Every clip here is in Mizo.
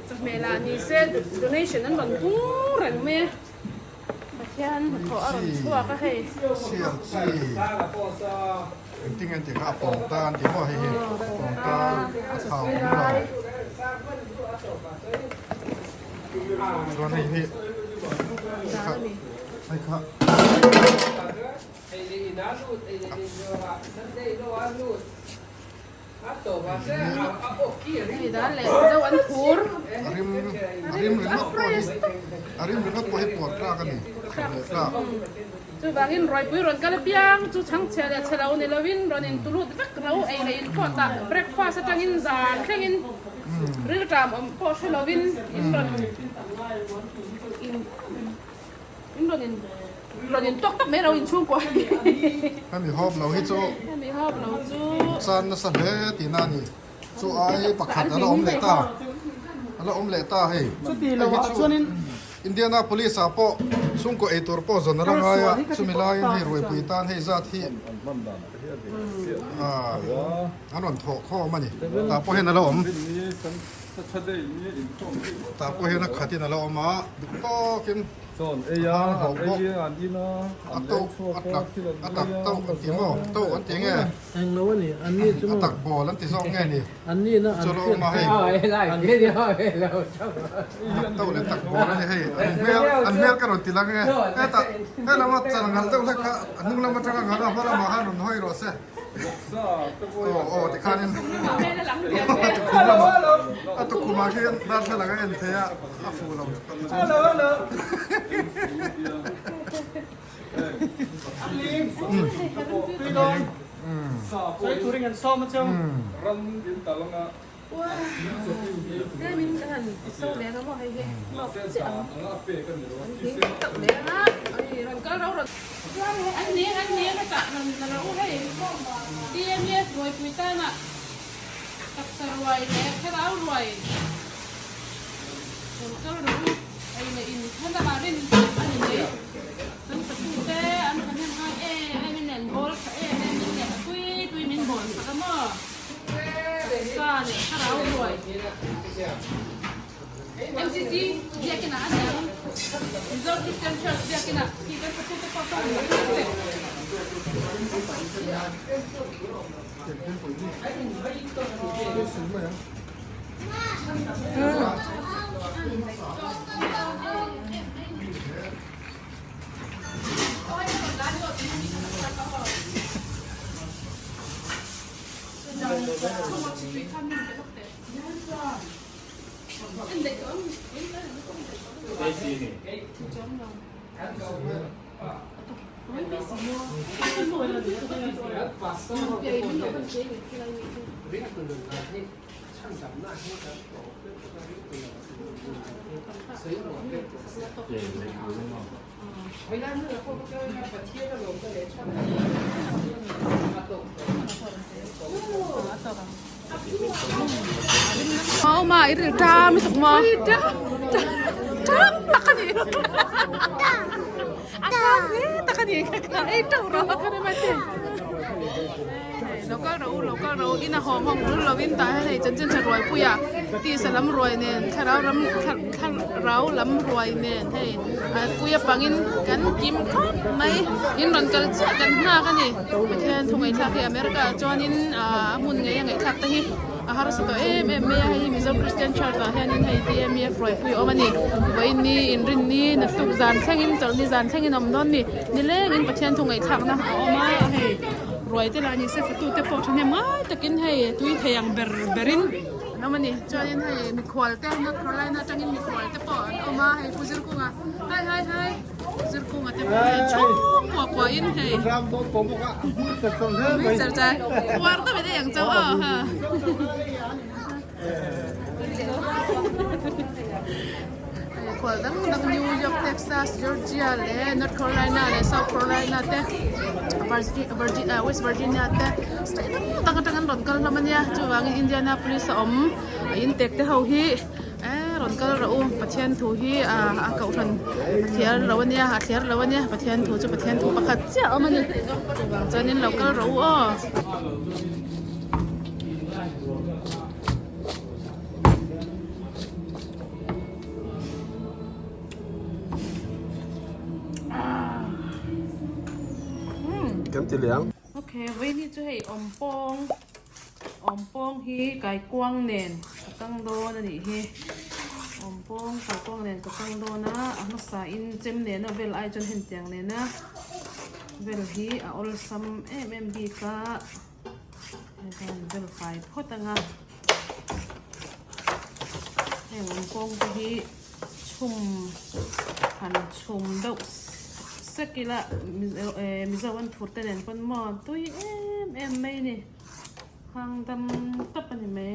Chawhmeh lah ni se donation an rawn pung reng mai a, Pathian hnathawh a rawn chhuak a hei. Sial chi engtin nge tih kha a pawng ta an ti maw hei hi a pawng ta a thau awm lo chuan hei hi hei kha. A rim a rim ringawt pawh hi a rim ringawt pawh hi puar tlak a ni leh tlak. Chuvangin Rawipui rawn kal apiang chu chhangchhia leh chhe lo ni lovin rawn in tulut vek ro ei leh in kawtah breakfast atangin zan thlengin rilṭam awm pawh hre lovin in rawn in In rawn in rawn in tawk tawk mai lo in chhungkua hi. Hemi hawp lo hi chu Hemi hawp lo chu chan nasa hle tihna a ni. Chu ai pakhat a la awm leh ta. A la awm leh ta hei. Chuti lo ah chuanin Indianapolis ah pawh chhungkaw ei tur pawh zawn a la ngai a, chumi laiin hei ruaipui tan hei zat hi an rawn thawh khawm a ni. Tah pawh hian a la awm. Tah pawh hian a khatin a la awm a, duh tawkin a hang hlauh bawk. A to a tak a tak to an ti maw? To an ti nge? A tak bawl an ti zawk nge ni? Chu la awm a hei. Tak to leh tak bawl a ni hei. An hmel an hmel ka rawn ti lang nge. Hetah helama chal ngalh deuh hlek kha a hnung lam atanga ngalh a hma lamah khan rawn hawi rawh se. Aw aw tikhanin a tukhum lamah a tukhumah khian darthlalang a en thei a a fuh lo Sa leh thlarau ruai MCC biakin ah a ni ang Mizo Christian Church biakin ah khi kan satu te pawh sawn ang tak vek. Awma i ril ṭam i tuk maw? Ṭam tak a ni. A ṭam hle tak a ni. Ka ei ṭeuh rawh. Lo kal rawh u, lo kal rawh u. In a hawng hawng lul lovin tah hian hei chanchin ṭha ruai pui a, tisa lam ruai nen, thlarau ram thlarau lam ruai nen hei a pui a pangin kan kim khawp mai. In rawn kal chiah kan nghak a ni. Pathian thu ngaihthlak hi America ah chuanin a hmun ngei a ngaihthlak te hi a harsa tawh em em mai a, hei hi Mizo Christian Church ah hianin hei TMEF ruaipui a awm a ni. Vawiinni inrinni naktuk zan thlengin chawlhni zan thlengin a awm dawn a ni. Nilengin Pathian thu ngaihthlakna a awm a hei ruai te lah ni se fatu te pawh thahnem ngai takin hei tui thei ang ber berin an awm a ni. Chuanin hei mikhual te North Carolina atangin mikhual te pawh an awm a hei Pu Zirkunga hai hai hai. Zirkunga te pawh hei chhung kuah kuahin hei char char uar deuh in a ang chauh a ha khual dang dang New York Texas Georgia leh North Carolina leh South Carolina te. West Virginia te state dang dang atang an rawn kal hlawm ania chuvangin Indianapolis a awm a in tek te ho hi eh rawn kal rawh u Pathian thu hi a kohhran a thliar lo ania a thliar lo ania Pathian thu chu Pathian thu pakhat chiah a awm ani chuvang chuanin lo kal rawh u aw. Kan ti liang. Okay, vaini chu hei awmpawng awmpawng hi kaikuang nen ka kang dawn a nih hi awmpawng kaikuang nen ka kang dawn a a hmasa in chem nena vel ai chuan hentiang nena vel hi a awlsam em em bik a hei kan vel fai phawt anga. Heng awm kawng te hi chhum han chhum deuh sek ila Mizo an thur te nen pawn maw tui em em mai a ni hang dam tawp a ni mai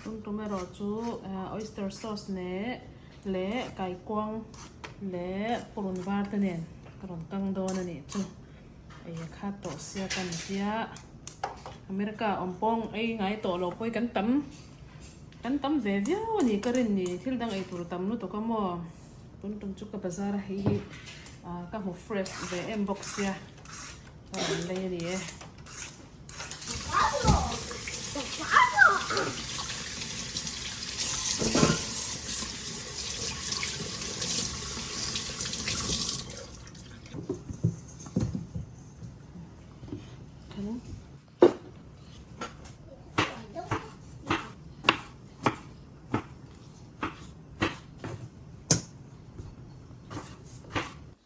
tum tum erawh chu oyster sauce leh leh kaikuang leh purun var te nen ka rawn kang dawn a nih chu. Ei a khat tawh sia ka ni tia America awm pawng ei ngai tawh lo pawh hi kan tam kan tam ve viau a ni ka rin ni thil dang ei tur tam lutuk a maw tun tum chu ka bazar a hei hi ah ka hmu fresh ve em bawk sia ka rawn lei a ni e.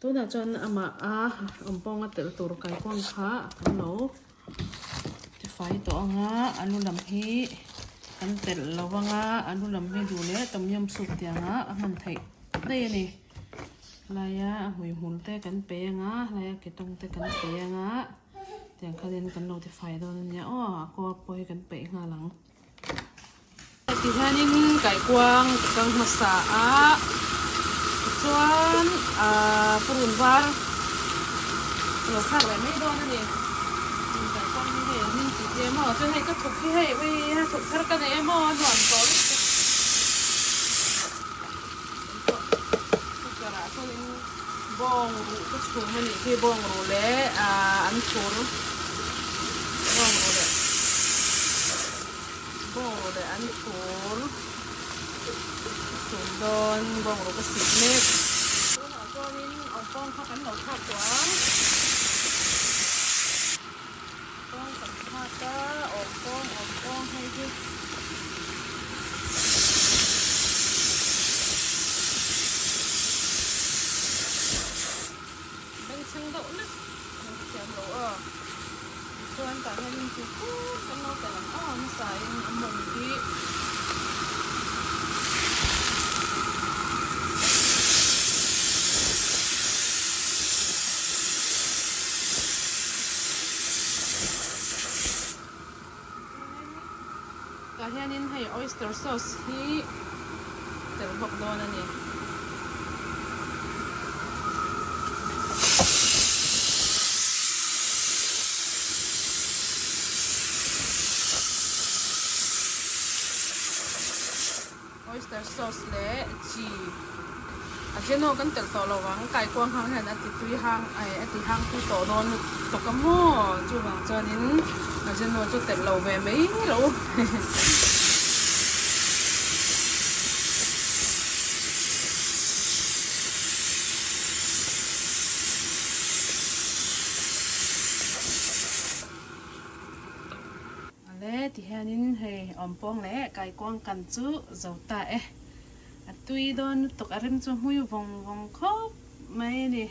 Tunah chuan amah a awmpawng a telh tur kaikuang kha kan lo tifai tawh ang a a lu lam hi kan telh lo ang a a lu lam hi duh leh tom yum soup tianga a hman theih daih a ni. Laia a hmuihmul te kan pe anga laia ketawng te kan pe anga tiang khanin kan lo tifai dawn ania aw a kawr pawh hi kan peih nghal ang. Ti hianin kaikuang ka kang hmasa a tichuan ahh purun var ka lo thlak leh mai dawn a ni. Kaikuang hi hei an hming tih te emaw chuan hei ka thuk hi hei ui a thuk thar ka nei emaw a nuam tawh lutuk. Cooker ah sawnin bawng ruh ka chhum a nih khi bawng ruh leh ah an thur bawng ruh leh bawng ruh leh an thur ka chhum dawn bawng ruh ka sih mek tunah chuanin awmpawng kha kan lo thlak tawh ang awmpawng kan thlak a awmpawng awmpawng hei hi. Bengchheng deuh lek an thiam lo aw. Tichuan tah hianin chu tlem kan lo telh ang aw hmasa in a mawng hi. Tah hianin hei oyster sauce hi tel bawk dawn a ni. Oyster sauce leh chi a geno kan telh tawh lo ang kaikuang hang hian a ti tui hang eh a ti hang tui tawh dawn lutuk a maw chuvang chuanin a geno chu telh lo ve mai lo. Ale tihianin hei awmpawng leh kaikuang kan chu zo ta e. A tui dawn lutuk a rem chu hmui vawng vawng khawp mai a ni.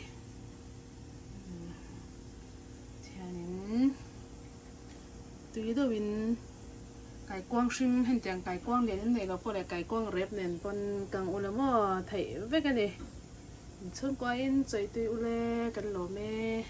Tihianin tui deuhin kaikuang hring hentiang kaikuang lian in neih loh pawh leh kaikuang rep nen pawn kang ula maw theih vek a ni. Inchhungkuain chawi tui ule kan lawm e.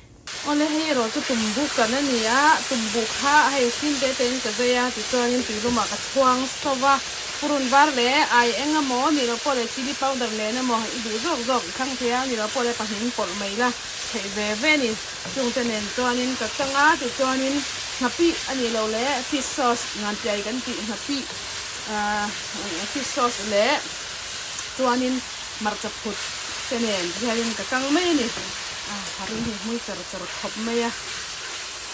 Awle hei erawh chu tumbu kan a ni a, tumbu kha hei fim te te in ka zai a tichuanin tuilumah ka chhuang sawp a, purun var leh ai eng emaw ni lo pawh leh chilli powder nen emaw i duh zawk zawk i thlang thei a, ni lo pawh leh pahnih in pawlh mai la theih ve ve a ni. Chungte nen chuanin ka chang a, tichuanin nghapih a nih loh leh fish sauce ngantiai kan tih nghapih ahh fish sauce leh chuanin hmarcha phut te nen hianin ka kang mai a ni. Ah a ring hi hmui char char khawp mai a,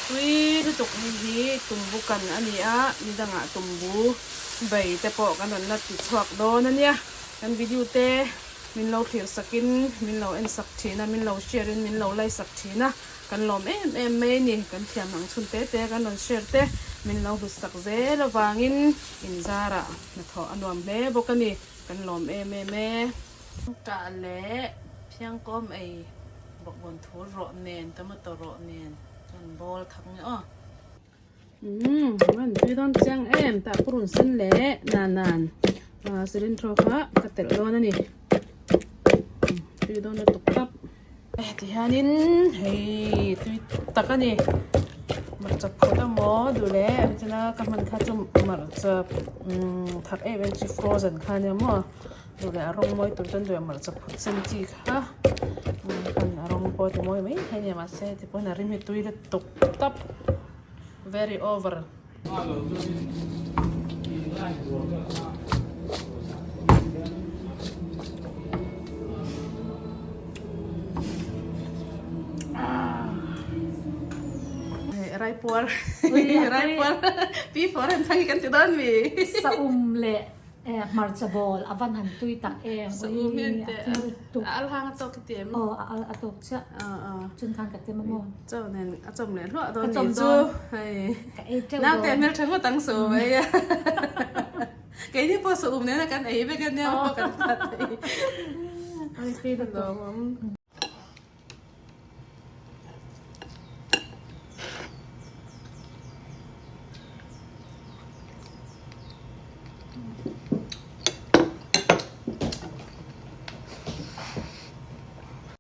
tui lutuk hei hi tumbu kan a ni a, nidangah tumbu bai te pawh kan rawn la ti chhuak dawn a nia, kan video te. Min lo thlir sakin min lo en sak thin a, min lo share in min lo like sak thin a, kan lawm em em mai a ni. Kan thiam ang chhun te te kan rawn share te min lo hlut sak zel avangin inzarah hnathawh a nuam hle bawk a ni, kan lawm em em e. Tah leh phiangkawm ei bawkbawn thur rawh nen tomato rawh nen chuan bowl thak nge aw. Umm an tui dawn chiang em tah purun sen leh nan nan ah cilantro kha ka telh dawn a ni tui dawn lutuk tap ti hianin hei tui tak a ni hmarcha phawt emaw duh leh chuan ka hman kha chu hmarcha umm thak em em chi frozen kha ania maw duh leh a rawng mawi tur chuan duh leh hmarcha phut sen chi kha a rawng pawh ti mawi mai thei a ni mahse tipawn a rim hi tui lutuk tap. Very over. Raipuar Raipuar Pi foreign thang hi kan ti dawn mi. Saum leh Hmarcha bawl a van han tui tak em. Saum hian teh a al hang a tawk i ti em? Aw a al a tawk chiah. Chun khan ka tem a maw? Chaw nen a chawm leh hluah dawn ni chu. Hei. Ka ei teuh dawn. Naute hmeltha ngawt ang saum ei a. Keini pawh saum nena kan ei vek ania maw kan that thei. Ai tui lutuk.